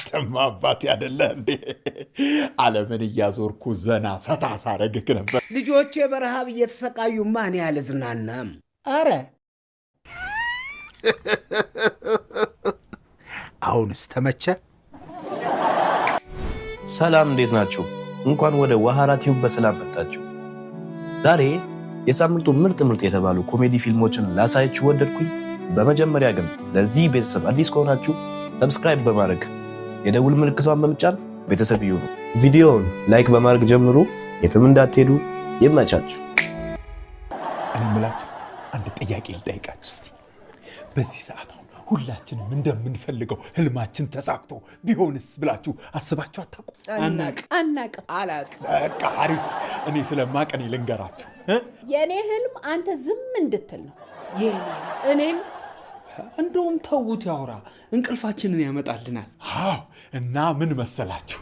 አንተማ አባቴ አይደለህ እንዴ? ዓለምን እያዞርኩ ዘና ፈታ ሳረግክ ነበር። ልጆቼ በረሃብ እየተሰቃዩማ እኔ አልዝናናም። አረ አሁንስ ተመቸ? ሰላም፣ እንዴት ናችሁ? እንኳን ወደ ዋሃራ ቲዩብ በሰላም መጣችሁ። ዛሬ የሳምንቱ ምርጥ ምርጥ የተባሉ ኮሜዲ ፊልሞችን ላሳያችሁ ወደድኩኝ። በመጀመሪያ ግን ለዚህ ቤተሰብ አዲስ ከሆናችሁ subscribe በማድረግ የደውል ምልክቷን በመጫን ቤተሰብ ይሁኑ። ቪዲዮውን like በማድረግ ጀምሩ። የትም እንዳትሄዱ። ይመቻችሁ። እኔ የምላችሁ አንድ ጥያቄ ልጠይቃችሁ እስቲ። በዚህ ሰዓት አሁን ሁላችንም እንደምንፈልገው ህልማችን ተሳክቶ ቢሆንስ ብላችሁ አስባችሁ አታውቁም? አናቅ። አናቅም። አላቅ። በቃ አሪፍ። እኔ ስለማቅ እኔ ልንገራችሁ። የእኔ ህልም አንተ ዝም እንድትል ነው። የኔ እኔም እንደውም ተዉት ያውራ፣ እንቅልፋችንን ያመጣልናል። አዎ። እና ምን መሰላችሁ?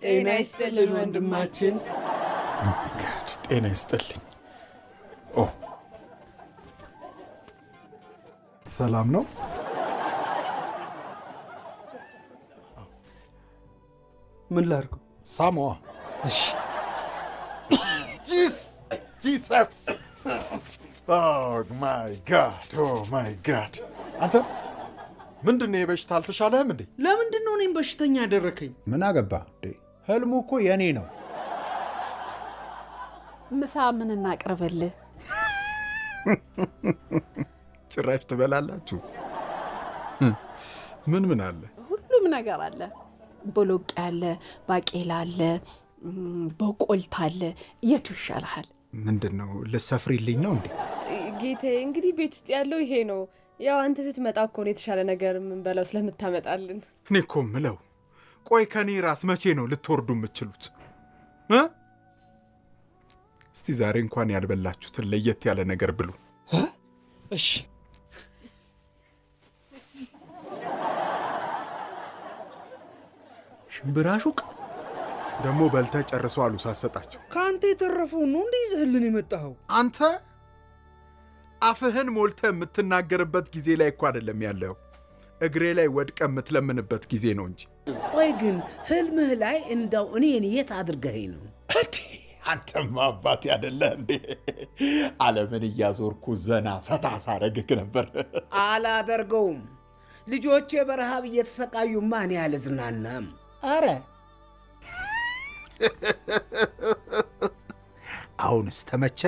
ጤና ይስጥልን ወንድማችን። Oh my God፣ ጤና ይስጥልኝ። ኦ፣ ሰላም ነው? ምን ላድርገው? ሳማዋ። እሺ። Jesus, oh my God, oh my God። አንተ ምንድን ነው የበሽታ አልተሻለህም እንዴ? ለምንድን ነው እኔም በሽተኛ ያደረከኝ? ምን አገባ እንዴ? ህልሙ እኮ የኔ ነው። ምሳ ምን እናቅርብልህ? ጭራሽ ትበላላችሁ? ምን ምን አለ? ሁሉም ነገር አለ። ቦሎቄ አለ፣ ባቄላ አለ፣ በቆልት አለ። የቱ ይሻልሃል? ምንድን ነው ልትሰፍሪልኝ ነው እንዴ? ጌቴ፣ እንግዲህ ቤት ውስጥ ያለው ይሄ ነው። ያው አንተ ስትመጣ እኮ ነው የተሻለ ነገር የምንበላው ስለምታመጣልን። እኔ እኮ ምለው ቆይ ከኔ ራስ መቼ ነው ልትወርዱ የምትችሉት እ? እስቲ ዛሬ እንኳን ያልበላችሁትን ለየት ያለ ነገር ብሉ። እሺ። ሽምብራ ሹቅ። ደግሞ በልተህ ጨርሶ አሉ ሳሰጣቸው። ከአንተ የተረፈውን ነው እንደ ይዘህልን የመጣኸው? አንተ አፍህን ሞልተህ የምትናገርበት ጊዜ ላይ እኮ አይደለም ያለው፣ እግሬ ላይ ወድቀህ የምትለምንበት ጊዜ ነው እንጂ። ቆይ ግን ህልምህ ላይ እንዳው እኔን የት አድርገኸኝ ነው? አንተማ አባቴ አይደለህ እንዴ? ዓለምን እያዞርኩ ዘና ፈታ ሳረግክ ነበር። አላደርገውም። ልጆቼ በረሃብ እየተሰቃዩማ እኔ አልዝናናም። አረ አሁንስ ተመቸ?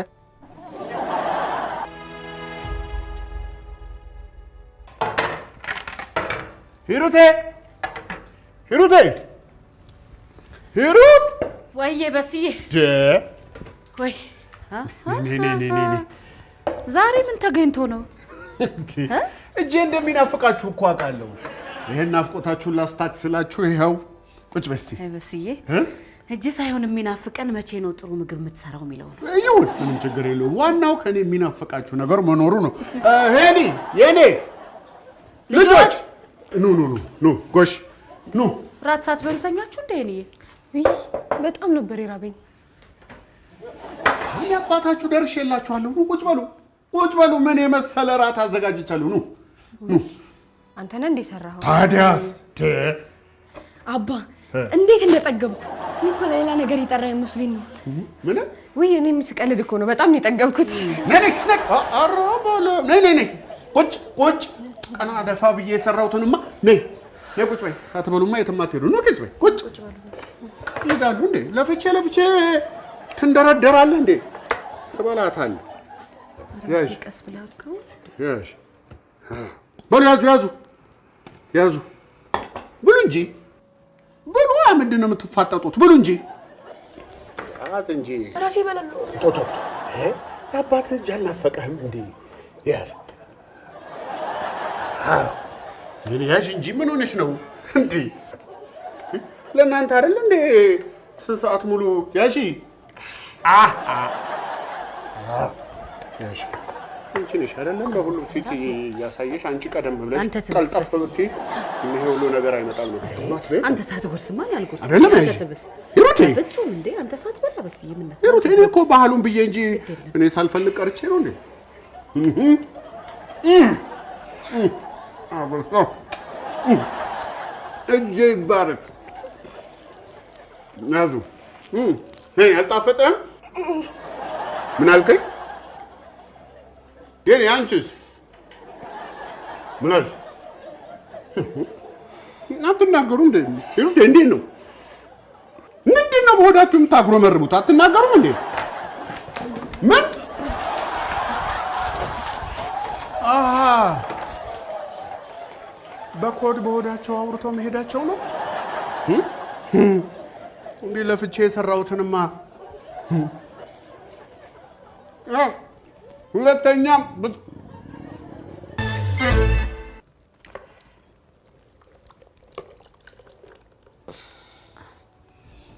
ሂሩቴ፣ ሂሩቴ፣ ሂሩት! ወይዬ በስዬ። ደ ወይ። ኔ ኔ ኔ ኔ። ዛሬ ምን ተገኝቶ ነው? እጄ እንደሚናፍቃችሁ እኮ አውቃለሁ። ይሄን ናፍቆታችሁን ላስታክስላችሁ ይኸው ቁጭ በይ እስቲ። አይ በስዬ፣ እጅ ሳይሆን የሚናፍቀን መቼ ነው ጥሩ ምግብ የምትሰራው የሚለው ነው። ይሁን፣ ምንም ችግር የለውም። ዋናው ከኔ የሚናፍቃችሁ ነገር መኖሩ ነው። ሄኒ፣ የኔ ልጆች፣ ኑ ኑ ኑ ኑ፣ ጎሽ ኑ። ራት ሳትበሉ ተኛችሁ እንደ ሄኒዬ? ውይ፣ በጣም ነበር የራበኝ። እኔ አባታችሁ ደርሼላችኋለሁ። ኑ ቁጭ በሉ፣ ቁጭ በሉ። ምን የመሰለ ራት አዘጋጅቻለሁ። ኑ ኑ። አንተ ነህ እንዴ ሰራኸው? ታዲያስ? አባ፣ እንዴት እንደጠገብኩ! እኔ እኮ ለሌላ ነገር የጠራ መስሎኝ ነው። ምን? ውይ፣ እኔ ስቀልድ እኮ ነው። በጣም ነው የጠገብኩት። ነይ ነይ ነይ፣ ኧረ በለው፣ ነይ ነይ ነይ፣ ቁጭ ቁጭ። ቀና ደፋ ብዬ የሰራሁትንማ፣ ነይ ነይ፣ ቁጭ በይ። ሳትበሉማ የትም አትሄዱ። ኑ ቁጭ በይ፣ ቁጭ። ቀልዳሉ እንዴ? ለፍቼ ለፍቼ ትንደረደራለህ እንዴ? ትበላታለህ። ያዥ። ቀስ ብለህ አድርገው። ያዥ። በሉ ያዙ ያዙ ያዙ፣ ብሉ እንጂ ብሉ። ምንድን ነው የምትፋጠጡት? ብሉ እንጂ፣ ያዝ እንጂ። ራሴ እበላለሁ። ቶ ቶ፣ የአባትህ እጅ አልናፈቀህም እንዴ? ያዝ። አዎ፣ ምን ያዥ እንጂ፣ ምን ሆነሽ ነው እንዴ? ለእናንተ አይደል እንዴ ስንት ሰዓት ሙሉ? ያዢ ያዢ። አንቺ ነሽ አይደለም በሁሉም ፊት እያሳየሽ፣ አንቺ ቀደም ብለሽ አንተ ትብስ። ቀልጠፍ ብትይ ይሄ ሁሉ ነገር አይመጣም ነው። አንተ ሳትጎርስማ እኔ አልጎርስም። አይደለም። አንተ ያዢ። ትብስ። ሂሩቴ። በፍጹም እንዴ፣ አንተ ሳትበላ በስዬ ምን ነካ? ሂሩቴ፣ እኔ እኮ ባህሉን ብዬ እንጂ እኔ ሳልፈልግ ቀርቼ ነው እንዴ? እጄ ይባረክ። ያዙ። አልጣፈጠህም? ምን አልከኝ? የኔ አንቺስ ምን አልሽ? አትናገሩም እንዴ? እንዴት ነው? ምንድን ነው በሆዳችሁ የምታጉረመርሙት? አትናገሩም እንዴ? ምን በኮድ በሆዳቸው አውርቶ መሄዳቸው ነው። እንዲህ ለፍቼ የሰራሁትንማ ሁለተኛም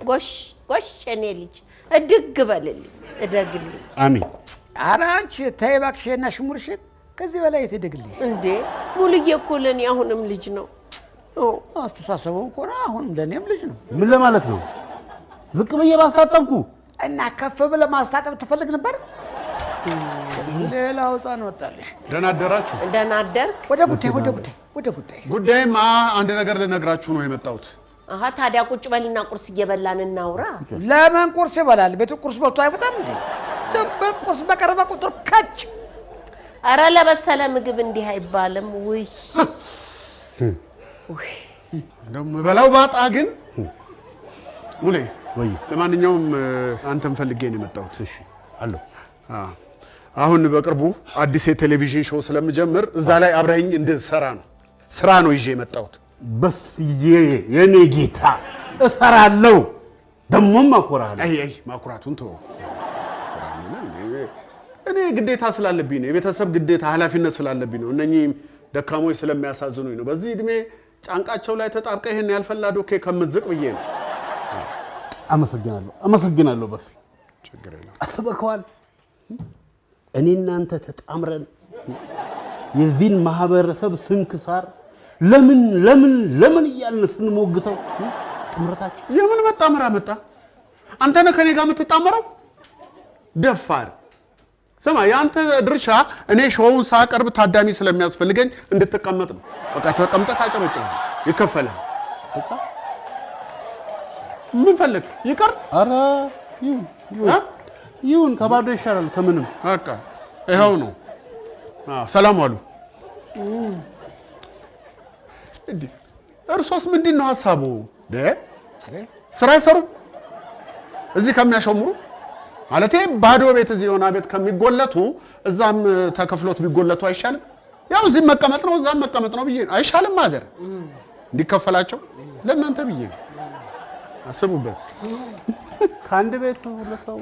ጎሽ ጎሽ፣ የኔ ልጅ እድግ በልልኝ፣ እደግልኝ። አሜን። ኧረ አንቺ ተይ እባክሽ እና ሽሙርሽን ከዚህ በላይ የት እደግልኝ እንዴ? ሙሉዬ እኮ ለእኔ አሁንም ልጅ ነው። አስተሳሰቡም እኮ ነው አሁንም ለእኔም ልጅ ነው። ምን ለማለት ነው? ዝቅ ብዬ ባስታጠብኩ እና ከፍ ብለህ ማስታጠብ ትፈልግ ነበር? ሌላው ሕፃን ወጣልሽ። ደህና አደራችሁ። ደህና አደርክ። ወደ ጉዳይ ወደ ጉዳይ ወደ ጉዳይ። ጉዳይማ አንድ ነገር ልነግራችሁ ነው የመጣሁት። አሀ ታዲያ ቁጭ በልና ቁርስ እየበላን እናውራ። ለምን ቁርስ ይበላል? ቤቱ ቁርስ በልቶ አይወጣም እንዴ? ደበቅ ቁርስ በቀረበ ቁጥር ከች። ኧረ ለበሰለ ምግብ እንዲህ አይባልም። ውይ እንደው የምበላው ባጣ ግን ሙሌ፣ ለማንኛውም አንተን ፈልጌ ነው የመጣሁት። እሺ አለሁ። አሁን በቅርቡ አዲስ የቴሌቪዥን show ስለምጀምር እዛ ላይ አብረኸኝ እንድትሰራ ነው። ስራ ነው ይዤ የመጣሁት። በስዬ የኔ ጌታ እሰራለሁ፣ ደሞም አኮራለሁ። አይ አይ ማኩራቱን ተወው። እኔ ግዴታ ስላለብኝ ነው፣ የቤተሰብ ግዴታ ኃላፊነት ስላለብኝ ነው። እነኚህ ደካሞች ስለሚያሳዝኑኝ ነው። በዚህ እድሜ ጫንቃቸው ላይ ተጣብቀ ይሄን ያልፈላ ዶኬ ከምዝቅ ብዬ ነው። አመሰግናለሁ፣ አመሰግናለሁ። በስ ችግር የለም። አስበከዋል። እኔ እናንተ ተጣምረን የዚህን ማህበረሰብ ስንክሳር ለምን ለምን ለምን እያልን ስንሞግተው ጥምረታችን የምን መጣመር አመጣ? አንተ ነህ ከኔ ጋር የምትጣመረው? ደፋር። ስማ፣ የአንተ ድርሻ እኔ ሾውን ሳቀርብ ታዳሚ ስለሚያስፈልገኝ እንድትቀመጥ ነው። በቃ ተቀምጠህ ታጨበጭባለህ፣ ይከፈልሃል። በቃ ምን ፈለግ? ይቅር። ኧረ ይሁን ይሁን ይሁን፣ ከባዶ ይሻላል ከምንም። በቃ ይኸው ነው። ሰላም ዋሉ። እርሶስ ምንድን ነው ሀሳቡ? ስራ አይሰሩም? እዚህ ከሚያሸምሩ ማለቴ ባዶ ቤት እዚህ የሆነ ቤት ከሚጎለቱ እዛም ተከፍሎት ቢጎለቱ አይሻልም? ያው እዚህም መቀመጥ ነው እዛም መቀመጥ ነው ብዬ ነው። አይሻልም? ማዘር እንዲከፈላቸው ለእናንተ ብዬ ነው። አስቡበት። ከአንድ ቤት ሁለት ሰው